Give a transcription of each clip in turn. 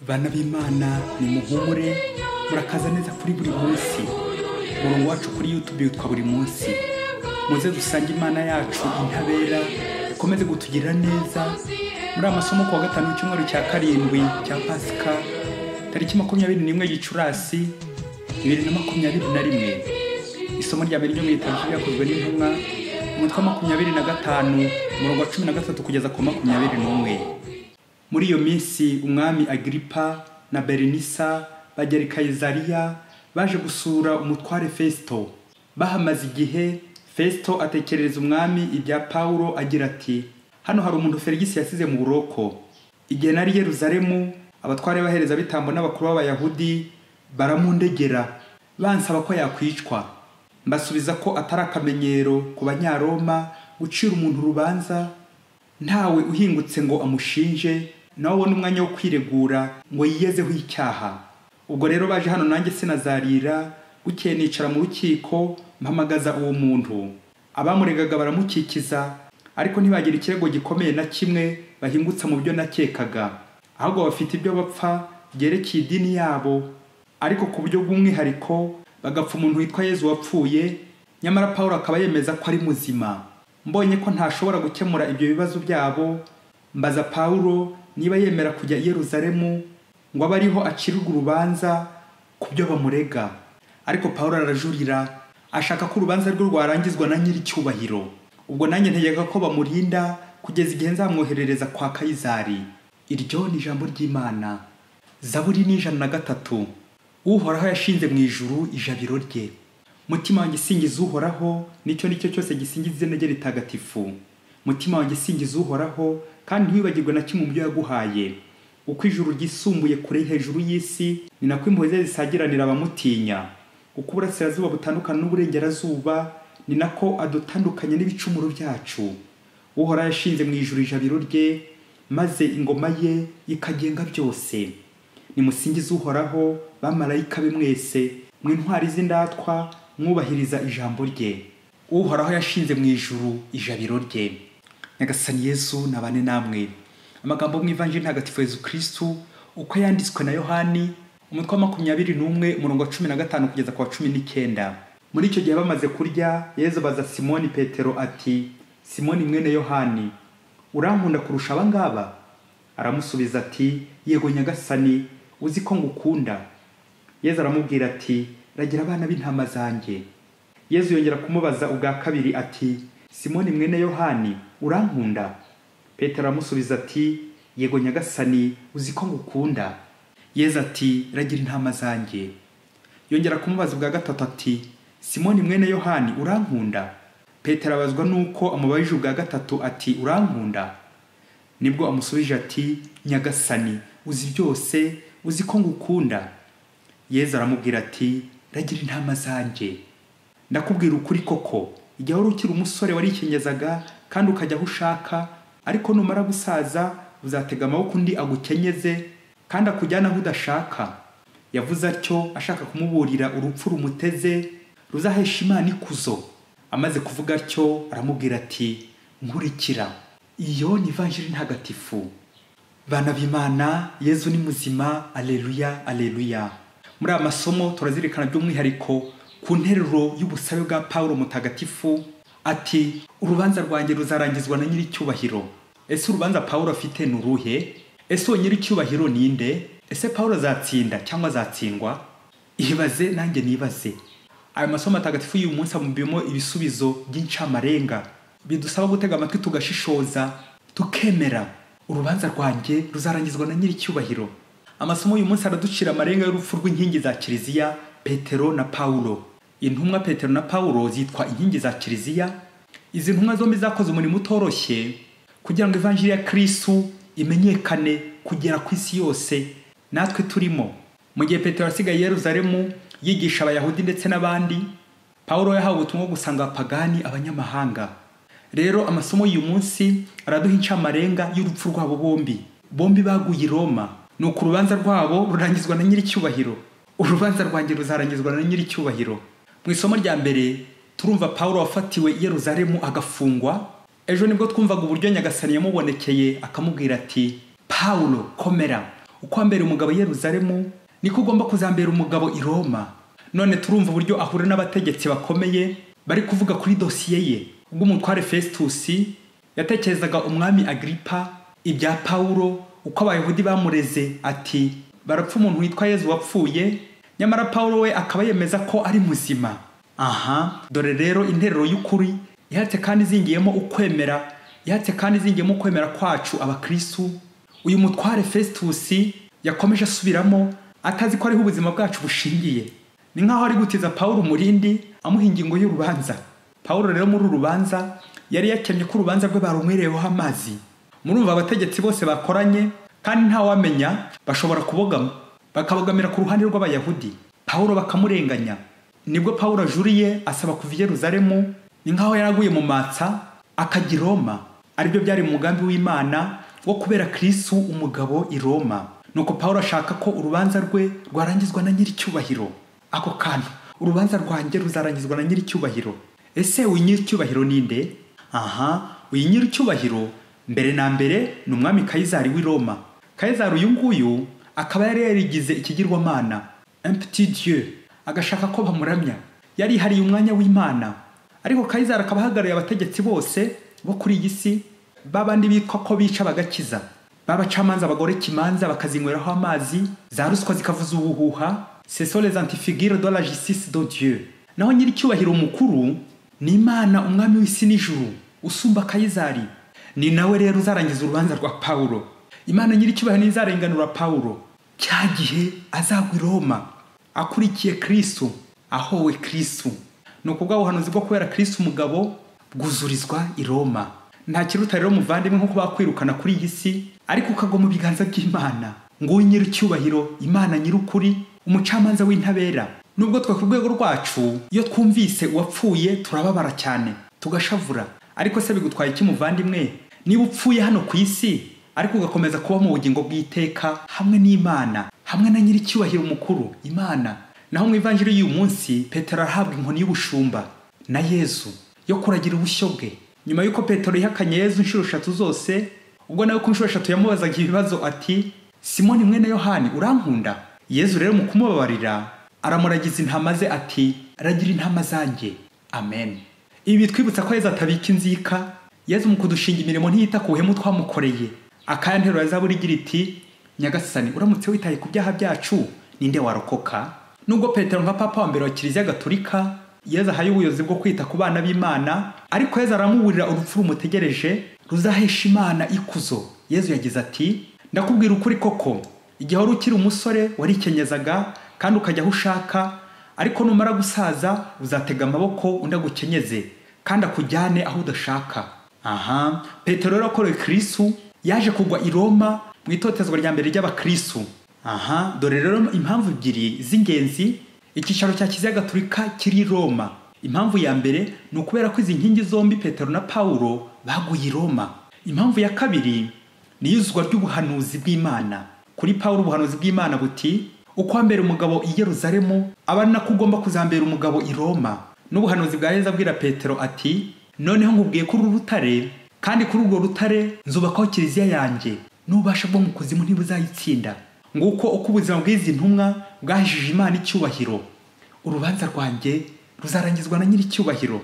Bana b'Imana nimuhumure, murakaza neza kuri buri munsi. Umurongo wacu kuri YouTube witwa Buri Munsi. Muze dusange Imana yacu intabera ikomeze kutugirira neza. Muri amasomo kuwa gatanu w'icyumweru cya karindwi cya Pasika, tariki 21 Gicurasi 2021. Isomo rya mbere ryo mu gitabo cy'Ibyakozwe n'Intumwa, umutwe wa 25, umurongo wa 13 kugeza ku 21. Muri iyo minsi umwami Agripa na Berenisa bagera i Kayisariya baje gusura umutware Festo. Bahamaze igihe, Festo atekerereza umwami ibya Pawulo agira ati: "Hano hari umuntu Feligisi yasize mu buroko. Igihe nari i Yerusalemu, abatware b'abaherezabitambo n'abakuru b'Abayahudi baramundegera, bansaba ko yakwicwa. Mbasubiza ko atari akamenyero ku Banyaroma gucira umuntu urubanza ntawe uhingutse ngo amushinje, nawe abone umwanya wo kwiregura ngo yiyezeho icyaha. Ubwo rero baje hano nanjye sinazarira, bukeye nicara mu rukiko mpamagaza uwo muntu. Abamuregaga baramukikiza, ariko ntibagira ikirego gikomeye na kimwe bahingutsa mu byo nakekaga. Ahubwo bafite ibyo bapfa byerekeye idini yabo, ariko ku buryo bw'umwihariko bagapfa umuntu witwa Yezu wapfuye, nyamara Pawulo akaba yemeza ko ari muzima. Mbonye ko ntashobora gukemura ibyo bibazo byabo, mbaza Pawulo niba yemera kujya i Yerusalemu ngo abe ariho acirwa urubanza ku byo bamurega. Ariko Pawulo arajurira, ashaka ko urubanza rwe rwarangizwa na nyiricyubahiro. Ubwo nanjye ntegeka ko bamurinda kugeza igihe nzamwoherereza kwa Kayizari." Iryo ni ijambo ry'Imana. Zaburi ni 103. Uhoraho yashinze mu ijuru ijabiro rye. Mutima wanjye singiza Uhoraho, nicyo nicyo cyose gisingiza izina rye ritagatifu. Mutima wanjye singiza Uhoraho, kandi ntiwibagirwe na kimwe mu byo yaguhaye. Uko ijuru ryisumbuye kure hejuru y'isi, ni nako impuhwe ze zisagiranira abamutinya. Uko uburasirazuba butandukana n'uburengerazuba, ni nako adutandukanya n'ibicumuro byacu. Uhoraho yashinze mu ijuru ijabiro rye, maze ingoma ye ikagenga byose. Nimusingize Uhoraho, bamarayika be mwese, mwe ntwari z'indatwa, mwubahiriza ijambo rye. Uhoraho yashinze mu ijuru ijabiro rye. Nyagasani Yezu nabane namwe. Amagambo mu Ivanjiri Ntagatifu Yezu Kristu uko yanditswe na Yohani, umutwe wa 21, umurongo wa 15 kugeza ku wa 19. Muri icyo gihe bamaze kurya, Yezu abaza Simoni Petero ati: "Simoni mwene Yohani, urankunda kurusha aba ngaba?" Aramusubiza ati: "Yego Nyagasani, uzi ko ngukunda." Yezu aramubwira ati: "Ragira abana b'intama zanjye." Yezu yongera kumubaza ubwa kabiri ati: "Simoni mwene Yohani, urankunda?" Petero aramusubiza ati: "Yego Nyagasani, uzi ko ngukunda." Yezu ati: "Ragira intama zanjye." Yongera kumubaza ubwa gatatu ati: "Simoni mwene Yohani, urankunda?" Petero abazwa nuko amubajije ubwa gatatu ati: "Urankunda?" Nibwo amusubije ati: "Nyagasani, uzi byose, uzi ko ngukunda." Yezu aramubwira ati: "Ragira intama zanjye. Ndakubwira ukuri koko, igihe wari ukiri umusore warikenyezaga kandi ukajya aho ushaka, ariko numara gusaza uzatega amaboko undi agukenyeze kandi akujyana aho udashaka." Yavuze atyo ashaka kumuburira urupfu rumuteze ruzahesha Imana ikuzo. Amaze kuvuga atyo aramubwira ati: "Nkurikira." Iyo ni Ivanjiri Ntagatifu. Bana b'Imana, Yezu ni muzima, aleluya, aleluya. Muri aya masomo turazirikana by'umwihariko ku nteruro y'ubusabe bwa Pawulo mutagatifu ati: "Urubanza rwanjye ruzarangizwa na nyiricyubahiro." Ese urubanza Pawulo afite ni uruhe? Ese uwo nyiricyubahiro ni nde? Ese Pawulo azatsinda cyangwa azatsindwa? Ibaze nanjye nibaze. Aya masomo matagatifu y'uyu munsi abumbiyemo ibisubizo by'incamarenga bidusaba gutega amatwi tugashishoza, tukemera urubanza rwanjye ruzarangizwa na nyiricyubahiro. Amasomo y'uyu munsi araducira amarenga y'urupfu rw'inkingi za Kiliziya, Petero na Pawulo. Intumwa Petero na Pawulo zitwa inkingi za Kiliziya. Izi ntumwa zombi zakoze umurimo utoroshye kugira ngo Ivanjiri ya Kristu imenyekane kugera ku isi yose natwe turimo. Mu gihe Petero asigaye i Yerusalemu yigisha Abayahudi ndetse n'abandi, Pawulo yahawe ubutumwa bwo gusanga abapagani, abanyamahanga. Rero amasomo y'uyu munsi araduha incamarenga y'urupfu rwabo bombi. Bombi baguye i Roma, nuko urubanza rwabo rurangizwa na nyiricyubahiro. Urubanza rwanjye ruzarangizwa na nyiricyubahiro. Mu isomo rya mbere turumva Pawulo wafatiwe i Yerusalemu agafungwa. Ejo nibwo twumvaga uburyo Nyagasani yamubonekeye akamubwira ati: "Pawulo, komera, Uko wambera umugabo i Yerusalemu niko ugomba kuzambera umugabo i Roma. None turumva uburyo ahura n'abategetsi bakomeye bari kuvuga kuri dosiye ye. Ubwo umutware Festus yatekerezaga umwami Agripa ibya Pawulo, uko abayahudi bamureze ati barapfa umuntu witwa Yezu wapfuye, nyamara Pawulo we akaba yemeza ko ari muzima. Aha dore rero interuro y'ukuri ihatse kandi izingiyemo ukwemera, ihatse kandi izingiyemo ukwemera kwacu abakristu. Uyu mutware Festus yakomeje asubiramo atazi ko ariho ubuzima bwacu bushingiye. Ni nkaho ari gutiza Pawulo umurindi amuha ingingo y'urubanza. Pawulo rero muri urubanza yari yakemye ko urubanza rwe barumwereyeho amazi. Murumva abategetsi bose bakoranye kandi nta wamenya, bashobora kubogama bakabogamira ku ruhande rw'abayahudi, Pawulo bakamurenganya. Nibwo Pawulo ajuriye asaba kuva i Yerusalemu, ni nkaho yaraguye mu matsa akajya i Roma, aribyo byari mu mugambi w'Imana wo kubera Kristo umugabo i Roma. Nuko Pawulo ashaka ko urubanza rwe rwarangizwa na nyiricyubahiro. Ako kantu, urubanza rwanjye ruzarangizwa na nyiricyubahiro. Ese uyu nyiricyubahiro ninde? Aha, uyu nyiricyubahiro mbere na mbere ni umwami Kayizari w'i Roma. Kayizari uyu nguyu akaba yari yarigize ikigirwamana, un petit dieu, agashaka ko bamuramya. Yarihariye umwanya w'Imana. Ariko Kayizari akaba ahagarariye abategetsi bose bo kuri iyi si, babandi bitwa ko bica bagakiza, babacamanza bagoreka imanza bakazinyweraho amazi, za ruswa zikavuza ubuhuha. Ce sont les antifigures de la justice de Dieu. Naho nyiricyubahiro mukuru ni Imana umwami w'isi n'ijuru usumba Kayizari. Ni nawe rero uzarangiza urubanza rwa Pawulo. Imana nyiricyubahiro nizarenganura Pawulo cya gihe azagwa i Roma akurikiye Kristo, ahowe Kristo. Ni ukubwa ubuhanuzi bwo kubera Kristo umugabo bwuzurizwa i Roma. Nta kiruta rero muvandimwe nko bakwirukana kuri iyi si, ariko ukagwa mu biganza by'Imana. Ngo nyiricyubahiro, Imana nyirukuri, umucamanza w'intabera. Nubwo twe ku rwego rwacu iyo twumvise uwapfuye turababara cyane tugashavura, ariko se bigutwaye iki muvandimwe niba upfuye hano ku isi ariko ugakomeza kuba mu bugingo bw'iteka hamwe n'Imana, hamwe na nyiricyubahiro mukuru Imana? Naho mu ivanjiri y'uyu munsi Petero arahabwa inkoni y'ubushumba na Yezu yo kuragira ubushyo bwe. Nyuma y'uko Petero yihakanye Yezu inshuro 3 zose, ubwo nawe ku nshuro 3 yamubazaga ibibazo ati Simoni mwene Yohani urankunda? Yezu rero mu kumubabarira aramuragiza intama ze ati ragira intama zanjye. Amen. Ibi bitwibutsa ko Yezu atabika inzika. Yezu mu kudushinga imirimo ntiyita ku buhemu twamukoreye. Akaya nteruro ya Zaburi igira iti Nyagasani uramutse witaye ku byaha byacu ninde warokoka? Nubwo Petero nka papa wa mbere wa Kiliziya Gatolika Yezu ahaye ubuyobozi bwo kwita ku bana b'Imana, ariko Yezu aramuburira urupfu rumutegereje ruzahesha Imana ikuzo. Yezu yagize ati ndakubwira ukuri koko, igihe wari ukiri umusore warikenyeza kandi ukajya aho ushaka, ariko numara gusaza uzatega amaboko undi agukenyeze kandi akujyane aho udashaka. Aha, Petero rero akoreye Kristo yaje kugwa i Roma mu itotezwa rya mbere ry'abakristo. Aha, dore rero impamvu ebyiri z'ingenzi icyicaro cya Kiliziya Gatolika kiri Roma. Impamvu ya mbere ni ukubera ko izi nkingi zombi Petero na Pawulo baguye i Roma. Impamvu ya kabiri ni iyuzwa ry'ubuhanuzi bw'Imana. Kuri Pawulo ubuhanuzi bw'Imana buti uko wambera umugabo i Yerusalemu aba ari nako ugomba kuzambera umugabo i Roma. N'ubuhanuzi bwa Yezu abwira Petero ati noneho nkubwiye kuri uru rutare, kandi kuri urwo rutare nzubakaho kiliziya yanjye, n'ububasha bwo mu kuzimu ntibuzayitsinda. Nguko uko ubuzima bw'izi ntumwa bwahishije Imana icyubahiro. Urubanza rwanjye ruzarangizwa na nyiricyubahiro.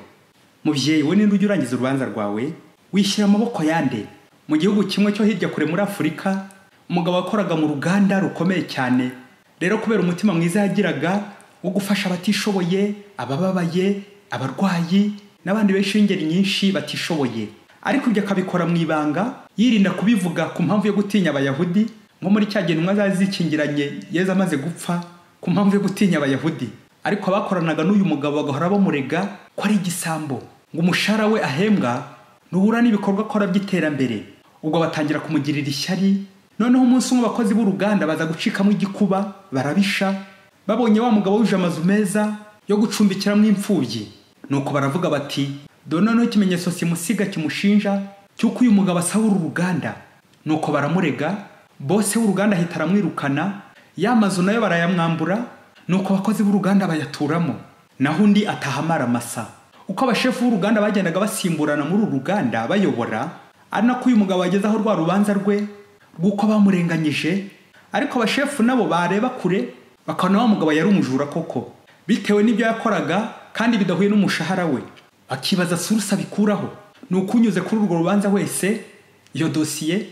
Mubyeyi we ninde ujya urangiza urubanza rwawe? Wishyira amaboko yande? Mu gihugu kimwe cyo hirya kure muri Afurika, umugabo wakoraga mu ruganda rukomeye cyane. Rero kubera umutima mwiza yagiraga wo gufasha abatishoboye, abababaye, abarwayi n'abandi benshi b'ingeri nyinshi batishoboye, ariko ibyo akabikora mu ibanga, yirinda kubivuga ku mpamvu yo gutinya abayahudi, nko muri cya gihe intumwa zari zikingiranye Yezu amaze gupfa ku mpamvu yo gutinya abayahudi. Ariko abakoranaga n'uyu mugabo bagahora bamurega ko ari igisambo, ngo umushahara we ahembwa ntuhura n'ibikorwa akora by'iterambere. Ubwo batangira kumugirira ishyari. Noneho umunsi umwe abakozi b'uruganda baza gucikamo igikuba barabisha, babonye wa mugabo wuje amazu meza yo gucumbikiramo imfubyi. Nuko baravuga bati dore noneho ikimenyetso simusiga kimushinja cy'uko uyu mugabo asahura uruganda. Nuko baramurega, bose w'uruganda ahita aramwirukana, ya mazu nayo barayamwambura, nuko abakozi b'uruganda bayaturamo, naho undi atahamara masa. Uko abashefu b'uruganda bagendaga basimburana muri uru ruganda bayobora, ari nako uyu mugabo ageze aho rwa rubanza rwe rw'uko bamurenganyije, Ariko abashefu nabo bareba kure bakabona wa mugabo yari umujura koko, bitewe n'ibyo yakoraga kandi bidahuye n'umushahara we. Akibaza source abikuraho. Nuko unyuze kuri urwo rubanza wese iyo dosiye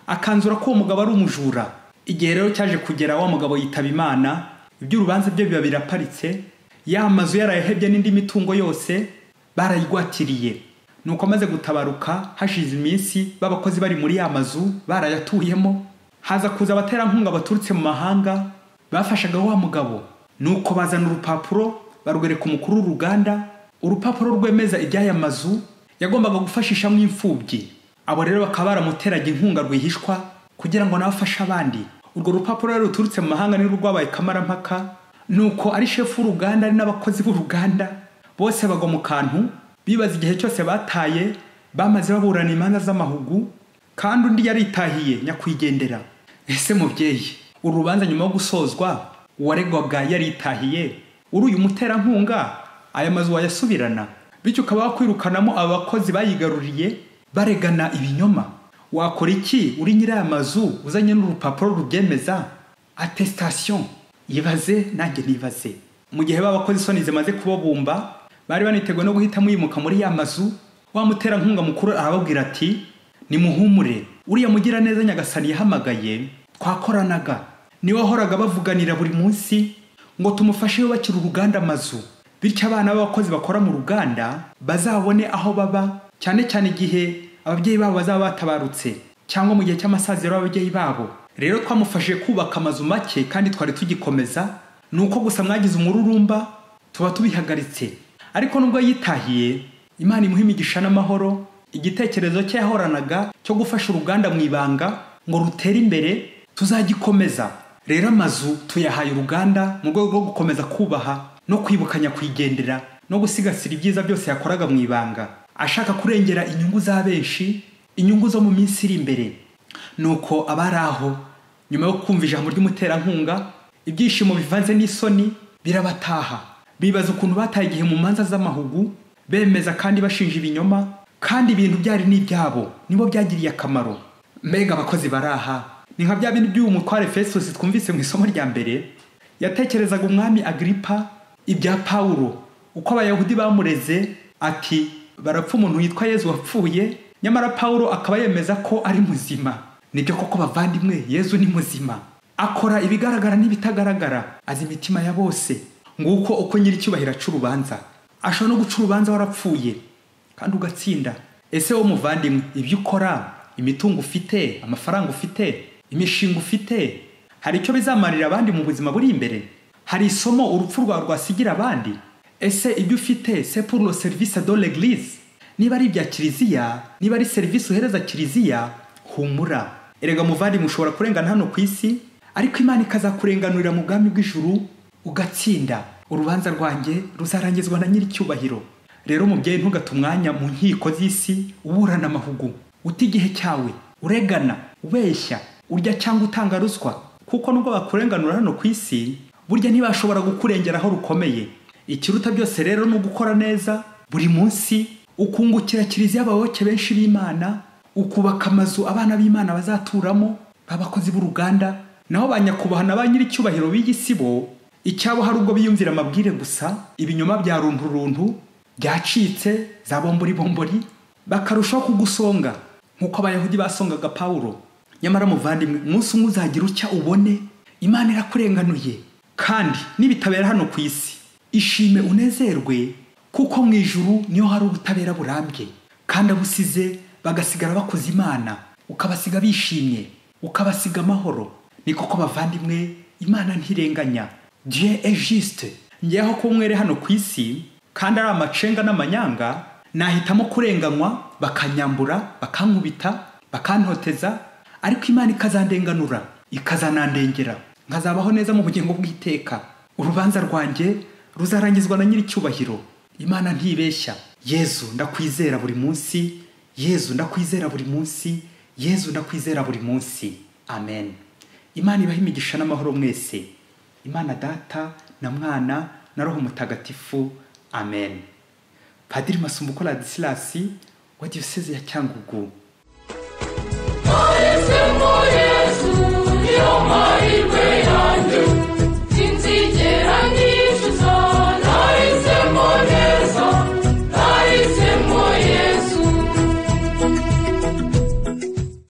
akanzura ko uwo mugabo ari umujura. Igihe rero cyaje kugera wa mugabo yitaba Imana, iby'urubanza byo biba biraparitse, ya mazu yarayahebye n'indi mitungo yose barayigwatiriye. Nuko amaze gutabaruka hashize iminsi b'abakozi bari muri ya mazu barayatuyemo, haza kuza abaterankunga baturutse mu mahanga bafashaga wa mugabo. Nuko bazana urupapuro barwereka umukuru w'uruganda, urupapuro rwemeza iby'aya mazu yagombaga gufashishamo imfubyi. Abo rero bakaba baramuteraga inkunga rwihishwa kugira ngo nawe afashe abandi. Urwo rupapuro rero ruturutse mu mahanga ni rwabaye kamarampaka. Nuko ari shefu w'uruganda ari n'abakozi b'uruganda bose bagwa mu kantu, bibaza igihe cyose bataye bamaze baburana imanza z'amahugu, kandi undi yaritahiye nyakwigendera. Ese mubyeyi, uru rubanza nyuma yo gusozwa uwaregwaga yaritahiye, uri uyu muterankunga aya mazu wayasubirana? Bityo ukaba wakwirukanamo abakozi bayigaruriye baregana ibinyoma. Wakora iki uri nyiri aya mazu uzanye n'urupapuro rubyemeza, attestation? Ibaze nanjye nibaze. Mu gihe b'abakozi isoni zimaze kubabumba, bari baniteguye no guhita mwimuka muri ya mazu, wa muterankunga mukuru arababwira ati nimuhumure, uriya mugira neza Nyagasani yahamagaye twakoranaga, niwe wahoraga bavuganira buri munsi ngo tumufashe yubakira uruganda amazu, bityo abana b'abakozi bakora mu ruganda bazabone aho baba, cyane cyane igihe ababyeyi babo bazaba batabarutse cyangwa mu gihe cy'amasaziro y'ababyeyi babo. Rero twamufashije kubaka amazu make kandi twari tugikomeza, nuko gusa mwagize umururumba tuba tubihagaritse. Ariko nubwo yitahiye, Imana imuha imigisha n'amahoro. Igitekerezo cye yahoranaga cyo gufasha uruganda mu ibanga ngo rutere imbere tuzagikomeza. Rero amazu tuyahaye uruganda mu rwego rwo gukomeza kubaha no kwibukanya kwigendera no gusigasira ibyiza byose yakoraga mu ibanga, ashaka kurengera inyungu za benshi, inyungu zo mu minsi iri imbere. Nuko abari aho nyuma yo kumva ijambo ry'umuterankunga, ibyishimo bivanze n'isoni birabataha. Bibaza ukuntu bataye igihe mu manza z'amahugu, bemeza kandi bashinja ibinyoma, kandi ibintu byari n'ibyabo nibo byagiriye akamaro. Mbega abakozi baraha ni nka bya bindi by'uyu mutware Festus twumvise mu isomo rya mbere. Yatekerezaga umwami Agripa ibya Pawulo, uko abayahudi bamureze ati barapfa umuntu witwa Yezu wapfuye, nyamara Pawulo akaba yemeza ko ari muzima. Nibyo koko bavandimwe, Yezu ni muzima, akora ibigaragara n'ibitagaragara, azi imitima ya bose. Nguko uko nyiricyubahiro aca urubanza. Ashobora no guca urubanza warapfuye kandi ugatsinda. Ese wowe muvandimwe, ibyo ukora, imitungo ufite, amafaranga ufite, imishinga ufite, hari icyo bizamarira abandi mu buzima buri imbere? Hari isomo urupfu rwawe rwasigira abandi? Ese ibyo ufite c'est pour le service de l'église? Niba ari ibya kiliziya, niba ari serivisi uhereza kiliziya, humura. Erega muvandimwe, ushobora kurengana hano ku isi, ariko Imana ikazakurenganurira mu bwami bw'ijuru ugatsinda. Urubanza rwanjye ruzarangizwa na nyiricyubahiro. Rero mubyeyi, ntugate umwanya mu nkiko z'isi uburana amahugu, uta igihe cyawe uregana, ubeshya, urya cyangwa utanga ruswa, kuko nubwo bakurenganura hano ku isi, burya ntibashobora kukurengera aho rukomeye. Ikiruta byose rero ni ugukora neza buri munsi, ukungukira kiliziya abayoboke benshi b'Imana, ukubaka amazu abana b'Imana bazaturamo, b'abakozi b'uruganda. Naho ba nyakubahwa na ba nyiricyubahiro b'iyi si bo, icyabo hari ubwo biyumvira amabwire gusa, ibinyoma bya runturuntu byacitse za bombori bombori, bakarushaho kugusonga nk'uko abayahudi basongaga Pawulo. Nyamara muvandimwe, umunsi umwe uzagira utya ubone Imana irakurenganuye, kandi nibitabera hano ku isi, ishime unezerwe, kuko mu ijuru niho hari ubutabera burambye. Kandi abusize bagasigara bakuza Imana, ukabasiga bishimye, ukabasiga amahoro. Ni koko bavandimwe, Imana ntirenganya. Dieu est juste. Ngeho ko umwere hano ku isi kandi ari amacenga n'amanyanga, nahitamo kurenganywa, bakanyambura, bakankubita, bakantoteza, ariko Imana ikazandenganura, ikazanandengera, nkazabaho neza mu bugingo bw'iteka. Urubanza rwanjye ruzarangizwa na nyiricyubahiro. Imana ntibeshya. Yezu ndakwizera buri munsi, Yezu ndakwizera buri munsi, Yezu ndakwizera buri munsi. Amen. Imana ibahe imigisha n'amahoro mwese. Imana Data na Mwana na Roho Mutagatifu. Amen. Padiri Masumbuko Ladislas wa Diyoseze ya Cyangugu. Moyo.